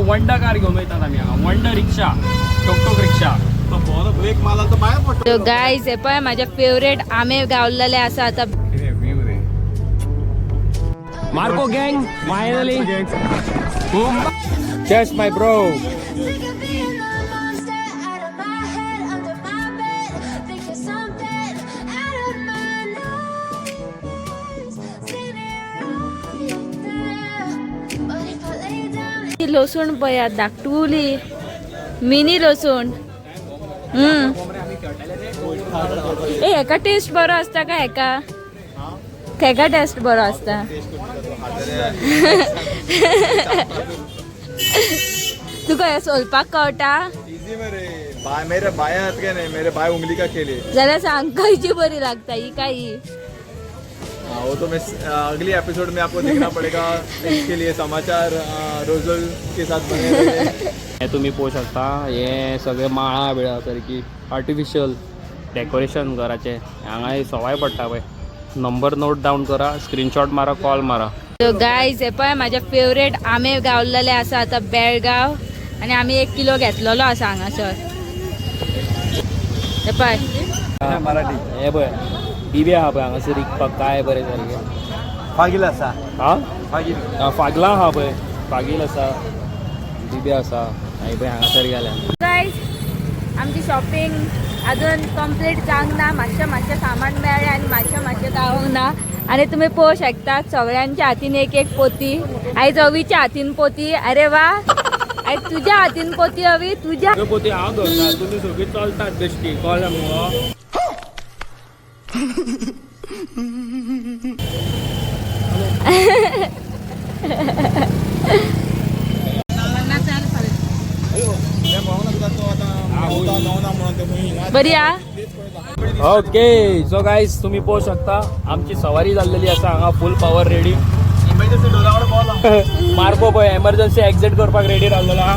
वंडा car घेवन वयतात आमी हांगा. वंडा रिक्षा, टोकटोक रिक्षा. तो बरो ब्रेक मारला तो भायर पडटलो. सो गायज, हे पळय माझ्या फेवरेट आमे गावलेले आसा आता. कितें view रे. Marco gang finally. Cheers my bro. Sick of being the monster out of my head, under my bed. Thinking something out of my nose. Seen it right there. But if I lay down. ही लसूण पळयात धाकटुली mini लसूण. ए, हेका taste बरो आसता काय हेका? हेका taste बरो आसता. तुका हे सोलपाक कळटा? इजी मरे बाय, मेरे बाया हाथ के नहीं, मेरे बाय उंगली का खेल है. जाल्यार सांग, खंयची बरी लागता, ही काय ही? हाँ, वो तो मैं अगली एपिसोड में आपको देखना पड़ेगा. इसके लिए समाचार रोजल के साथ बने रहिए. हे तुम्ही पळोवंक शकता, हे सगळे माळा बिळा सारकी आर्टिफिशियल डेकोरेशन घराचें. हांगा हे सवाय पडटा पळय. नंबर नोट डावन करा, स्क्रीनशॉट मारा, कॉल मारा. सो गायज, हे पळय माझ्या फेवरेट आमे गावलेले आसा आता बेळगांव आणि आमी 1 किलो घेतलेलो आसा हांगासर. हे पळय. मराठी. हे पळय, बिबे आहा पळय हांगासर विकपाक, काय बरें सारकें. फागील असा. हा. फागील. हा, फागलां आहा पळय, फागील आसा, बिबे आसा. आनी पळय हांगासर गेल्या. गायज, आमची शॉपिंग अजून कंप्लीट जावंक ना. मातशें मातशें सामान मेळ्ळें आनी मातशें मातशें जावंक ना. आनी तुमी पळोवंक शकतात, सगळ्यांच्या हातीन एक एक पोती. आयज अवीच्या हातीन पोती. अरे वा, आयज तुज्या हातीन पोती अवी, तुज्या. पोती हांव दवरता, तुमी सगळीं चलतात बेश्टी, कळ्ळें मुगो? बरी आ. ओके, सो गायज, तुम्ही पळोवंक शकता, आमची सवारी जाल्लेली आसा हांगा, फूल पावर रेडी. इमर्जन्सी डोरावर पावला. मार्को पळय एमर्जन्सी एक्झिट करपाक रेडी रावलेलो हा.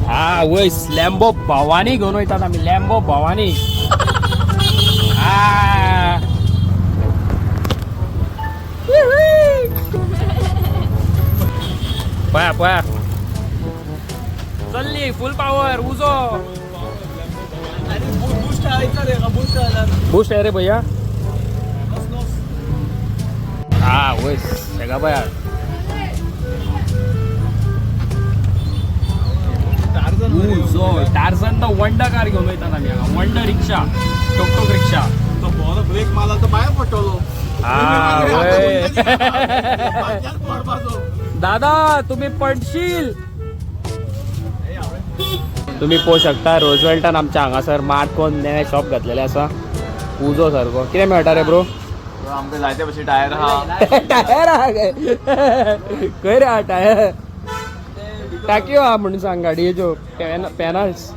हा वय, लॅम्बो भवानी घेवन वयतात आमी, लॅम्बो भवानी. हा, पळया पळया, चल्ली फूल पावर उजो. बूस्ट रे, बूस्ट आला. बूस्ट आहे रे भैया. हा वय, सगळा पळया. उजो टार्झन the वंडा कार घेवन वयतात आमी हांगा, वंडा रिक्षा, टोकटोक रिक्षा. तो बरो ब्रेक मारला तो भायर पडटलो. हा वय. दादा, तुम्ही पडशील. तुम्ही पळोवंक शकता, रोजवेल्टान आमच्या हांगासर मार्कोन नवें शॉप घातलेलें आसा. उजो सारको. कितें मेळटा रे ब्रो? आमकां जायते भशेन टायर आहा. टायर आहा काय? खंय रे आहा टायर? टाकयो आहा म्हणून सांग गाडयेच्यो पॅनल्स.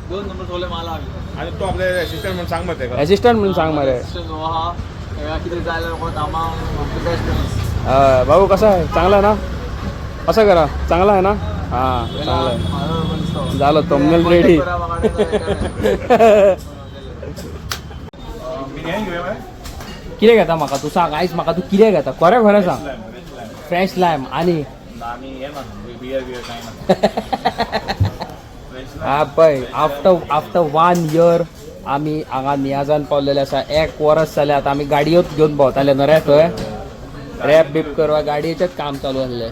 2 नंबर सोले माल आहा. आणि तो आपले असिस्टंट म्हणून सांग मग तेका. एसिस्टंट म्हणून सांग मरे. आहा, कितें जाय जाल्यार कामां बेस्ट. हय, भाऊ कसा आहे? चांगला आहे ना? असं करा, चांगला आहे ना? हां, चांगला आहे. झालं, थंबनेल रेडी. कितें घेता म्हाका तूं सांग. आयज म्हाका तूं कितें घेता, खरें खरें सांग. फ्रेश लायम आनी आमी हे ना, बियर बियर काय ना. हा पळय, आफ्टर आफ्टर 1 इयर आमी हांगा नियाजान पावलेले आसा. एक वरस जालें आतां आमी गाडयोच घेवन भोंवताले न्हू रे. थंय रॅप बीप करपाक गाडयेचेंच काम चालू आसलें.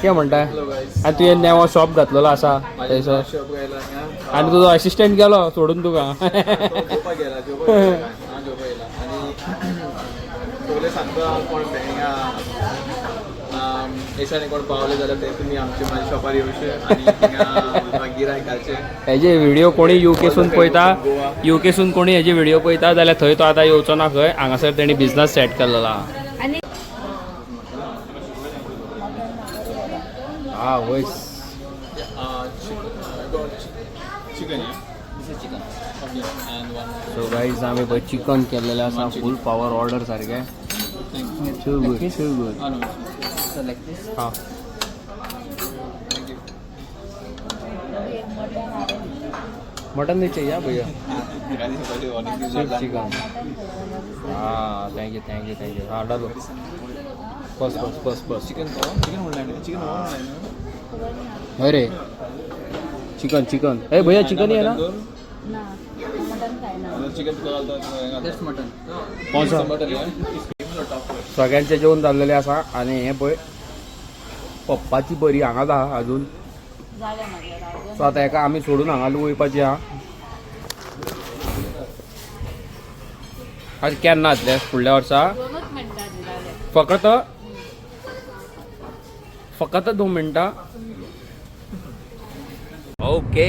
कितें म्हणटा? आनी तुवें नेवो शॉप घातलेलो आसा थंयसर आनी तुजो असिस्टंट गेलो सोडून तुका. जेवपाक गेला, जेवपाक गेला, हांव जेवपाक गेला. आनी सगळे सांगता, कोण हिंगा एशानी कोण पावले जाल्यार ते तुमी आमचे म्हाज्या शॉपार येवचे आनी हिंगा गिरायक घालचे. हेजे व्हिडिओ कोणी युकेसून पळयता, युकेसून कोणी हेजे व्हिडिओ पळयता जाल्यार थंय तो आतां येवचो ना खंय. हांगासर तेणी बिझनस सेट केल्लो आहा. आनी हा वय. चिकन, चिकन सो गाईज, आमी पळय चिकन केल्लेलें आसा, फूल पावर ऑर्डर सारकें. Too good, too good. हां, मटन नहीं चाहिए भैया, सिर्फ चिकन. हाँ, thank you, thank you, thank you. हाँ, डालो. बस बस बस बस. चिकन चिकन म्हणलं, चिकन म्हणलं. अरे चिकन चिकन. ए भैया, चिकन ही है ना? ना, मटन खायना. चिकन. मटन. कौन सा? सगळ्यांचे जेवण झालेले आसा आणि हे पळय, पप्पाची बरी हांगाच आहा अजून. जालें मागीर अजून. सो आतां हेका आमी सोडून हांगा वयपाची आहा. आज केन्ना जातलें? फुडल्या वर्सा. दोनूच मिनटां जालें. फकत फकत 2 मिनटां. ओके,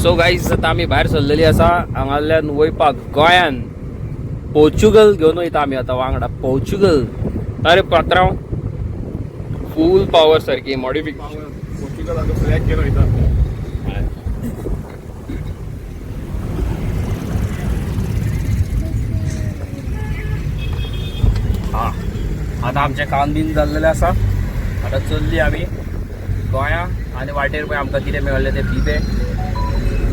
सो गाईज, आतां आमी भायर सरलेली आसा हांगासरल्यान वयपाक गोंयान. पोर्चुगल घेवन वयता आमी आतां वांगडा पोर्चुगल. अरे पात्रांव, फूल पावर सारकी मॉडिफिकेशन. पोर्चुगल फ्लॅग घेवन वयता. हा, आतां आमचें काम बीन जाल्लेलें आसा. आतां चल्ली आमी गोंया आनी वाटेर पळय आमकां कितें मेळ्ळें तें. बिबे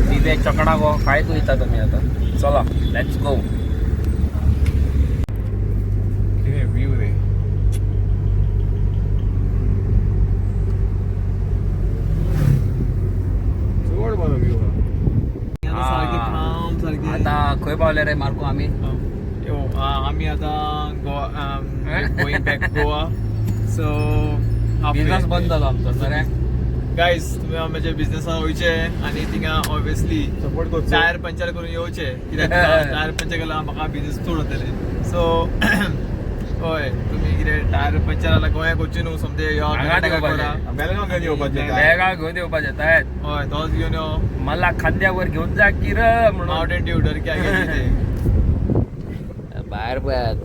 बिबे चकणा गो खायत वयतात आमी आतां. चला, let's go. कितें व्यू रे! चड बरो व्यू. सारकी. आतां खंय पावले रे मार्को आमी? यो, आमी आतां Goa, going back Goa. So business बंद जालो आमचो सर. गायज, तुमी आमच्या बिझनेसान वयचे आनी थिंगा ऑब्वियसली सपोर्ट करचो. टायर पंचर करून येवचे, कित्याक टायर पंचर केल्यार म्हाका बिझनेस चड जातले. सो हय, तुमी कितें टायर पंचर जाल्यार गोंयाक वचचे न्हू, सोमते यो. हांगा येवपाचें. बेलगांव घेवन येवपाचें. बेळगांव घेवन येवपाचें तयार. हय, तोच घेवन यो. मला खांद्यावर घेऊन जा की र म्हणून. मावंटेन ड्यू डर क्या. भायर पळयात.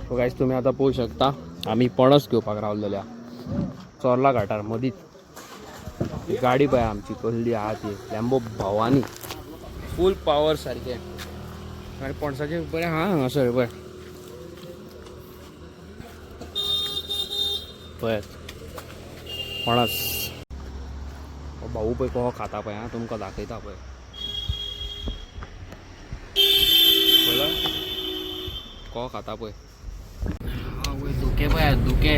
सो गायज, तुमी आतां पळोवंक शकता, आमी पणस घेवपाक रावलेले आहा चोर्ला घाटार मदींच. ही गाडी पळय आमची कसली आहा ती, लॅम्बो भवानी, फूल पावर सारकें. आनी पणसाचें बरें आहा हांगासर. पळय पळयात पणस. हो भाऊ पळय कसो खाता पळय. आं, तुमकां दाखयता पळय. पळयला कसो खाता पळय. आवय, धुके पळयात, धुके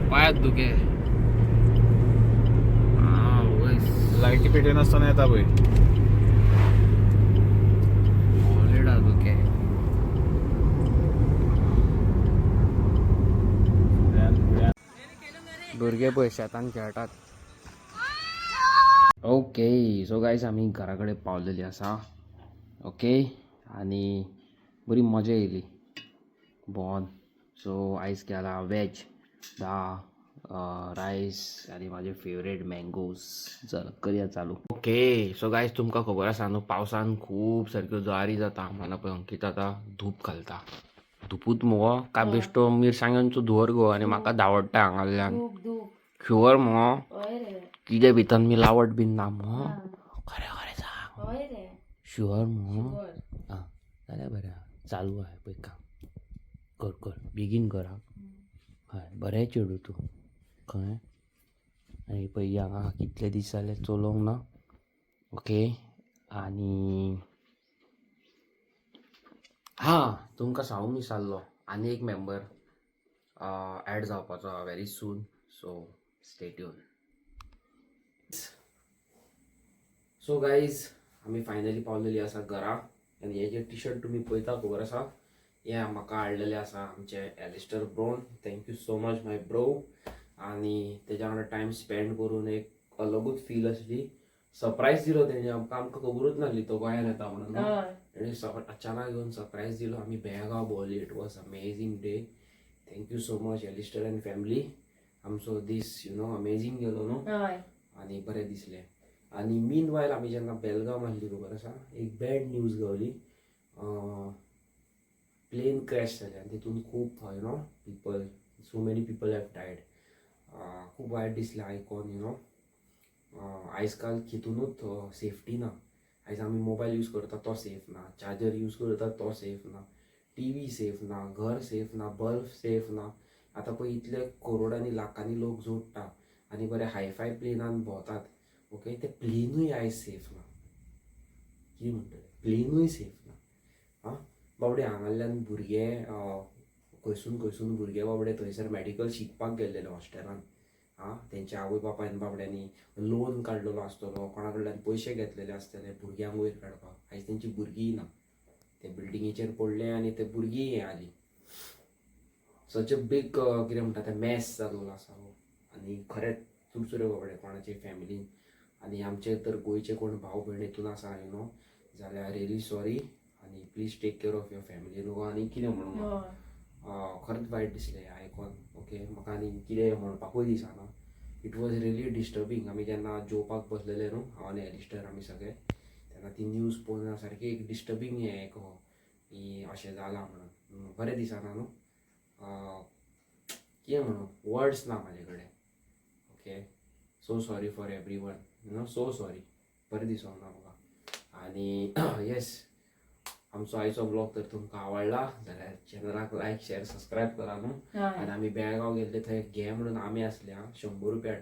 पायात, धुके आवय. लायटी पेटयनासतना येता पळय. सॉलीड आहा धुके. भुरगे पळय शेतान खेळटात. ओके, सो गायज, आमी घरा कडेन पावलेली आसा. ओके, आनी बरी मजा येयली भोंवन. सो आयज केला वेज दाळ, रायस आनी म्हाजे फेवरेट मँगोज. चल, करया चालू. ओके, सो गायज, तुमकां खबर आसा न्हू, पावसान खूब सारक्यो ज्वारी जाता. म्हणून पळय, अंकित आतां धूप घालता. धुपूत मुगो काय बेश्टो मिरसांग्यांचो धुंवर गो आनी म्हाका धांवडटा हांगासरल्यान. धूप धूप. शुअर मुगो? हय रे. कितें भितर मिलावट बीन ना मुगो? खरें खरें सांग. हय रे. शुअर मुगो? बर. आं, जाल्यार बरें आहा. चालू आहा पळय काम. कर कर, बेगीन कर. आं, हय, बरें चेडूं तूं. कळ्ळें? आनी पळय, हांगा कितले दीस जाले चलोवंक ना. ओके, आनी हां, तुमकां सांगूंक विसरलो, आनी एक मेंबर एड जावपाचो आहा very soon, so stay tune. So guys, आमी फायनली पावलेली आसा घरा. आनी हे जे टी शर्ट तुमी पळयता, खबर आसा, हे म्हाका हाडलेले आसा आमचे एलिस्टर ब्रोन. Thank you so much, my bro. आनी तेज्या वांगडा टायम स्पेंड करून एक अलगूच फील आसली. सरप्रायज दिलो तेणे आमकां. आमकां खबरूच नासली तो गोंयान येता म्हणून. तेणे अचानक येवन सरप्रायज दिलो. आमी Belgaum भोंवली. It was amazing day. Thank you so much, Alistair and family. आमचो दीस you know amazing गेलो न्हू. हय. आनी बरें दिसलें. आनी मीन वायल आमी जेन्ना बेलगांव आसली, खबर आसा, एक बॅड न्यूज गावली. प्लेन क्रॅश जालें आनी तितून खूब people, so many people have died. खूब वायट दिसलें आयकोन. You know आयज काल हितुनूच सेफ्टी ना. आयज आमी मोबायल यूज करता तो सेफ ना, चार्जर यूज करता तो सेफ ना, टीवी सेफ ना, घर सेफ ना, बल्ब सेफ ना. आतां पळय, इतले करोडांनी लाखांनी लोक जोडटा आनी बरे हायफाय प्लेनान भोंवतात. ओके, ते प्लेनूय आयज सेफ ना. कितें म्हणटले? प्लेनूय सेफ ना. आं. बाबडे हांगासरल्यान भुरगे खंयसून खंयसून भुरगे बाबडे थंयसर मॅडिकल शिकपाक गेल्लेले हॉस्टेलान. आं, तेंच्या आवय बापायन बाबड्यांनी लोन काडलेलो आसतलो, कोणा कडल्यान पयशे घेतलेले आसतले भुरग्यांक वयर काडपाक. आयज तेंची भुरगीं ना, ते बिल्डिंगेचेर पडले आनी ते भुरगीं हें आली. सच अ बीग कितें म्हणटा तें मॅस जाल्लो आसा हो. आनी खरेंच चुरचुरे बाबडे कोणाचे फॅमिलीन. आनी आमचे तर गोंयचे कोण भाव भयण हितून आसा you know जाल्यार रियली सॉरी आनी please take care of your family न्हू. आनी कितें म्हणूं, खरेंच वायट दिसलें आयकोन. ओके, म्हाका आनी कितें म्हणपाकूय दिसना. It was really disturbing. आमी जेन्ना जेवपाक बसलेले न्हू, हांव आनी एलिस्टर आमी सगळे, तेन्ना ती न्यूज पळोवन सारकी एक डिस्टर्बींग हें एक हो की अशें जालां म्हणून बरें दिसना न्हू. कितें म्हणूं, वर्ड्स ना म्हाजे कडेन. Okay, so sorry for everyone, so sorry. बरें दिसोंक ना म्हाका. आनी येस, आमचो आयचो ब्लॉग तर तुमकां आवडला जाल्यार चॅनलाक लायक, शेअर, सबस्क्रायब करा न्हू. आनी आमी बेळगांव गेल्ले थंय घे म्हणून आमी आसले. आं, 100 रुपया,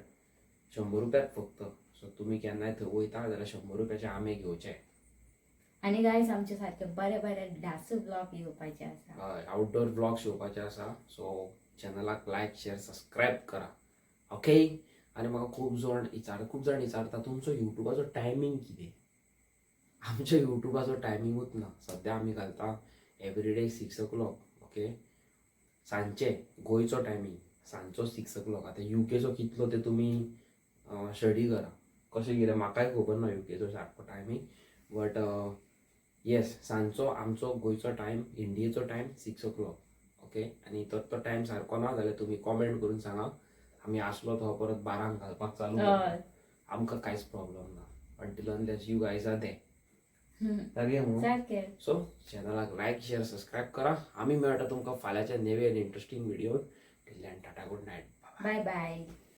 100 रुपयात फक्त. सो तुमी केन्नाय थंय वयता जाल्यार 100 रुपयाचे आमे घेवचे. आनी गायज, आमचे सारखे बरे बरे धासू ब्लॉग येवपाचे आसा. हय, आउटडोर ब्लॉग्स येवपाचे आसा. सो चॅनलाक लायक, शेअर, सबस्क्रायब करा. ओके, आनी म्हाका खूब जाण विचारता, तुमचो युट्यूबाचो टायमींग कितें? आमच्या युट्यूबाचो टायमिंगूच ना. सद्या आमी घालता एवरीडे 6 ओ क्लॉक. ओके, सांजचे गोंयचो टायमींग सांजचो 6 ओ क्लॉक. आतां युकेचो कितलो ते तुमी स्टडी करा, कशें कितें म्हाकाय खबर ना युकेचो सारको टायमींग. बट येस, सांजचो आमचो गोंयचो टायम, इंडियेचो टायम 6 ओ क्लॉक. ओके, आनी तो तो टायम सारको ना जाल्यार तुमी कॉमेंट करून सांगा. आमी आसलो तो परत 12ंक घालपाक चालू करता. आमकां कांयच प्रॉब्लम ना until unless you guys are there. सारकें म्हणून. सारखे. सो चॅनलाक लायक, शेअर, सबस्क्रायब करा. आमी मेळटा तुमकां फाल्यांच्या नवे आनी interesting video. Till then, tata, good night. Bye bye.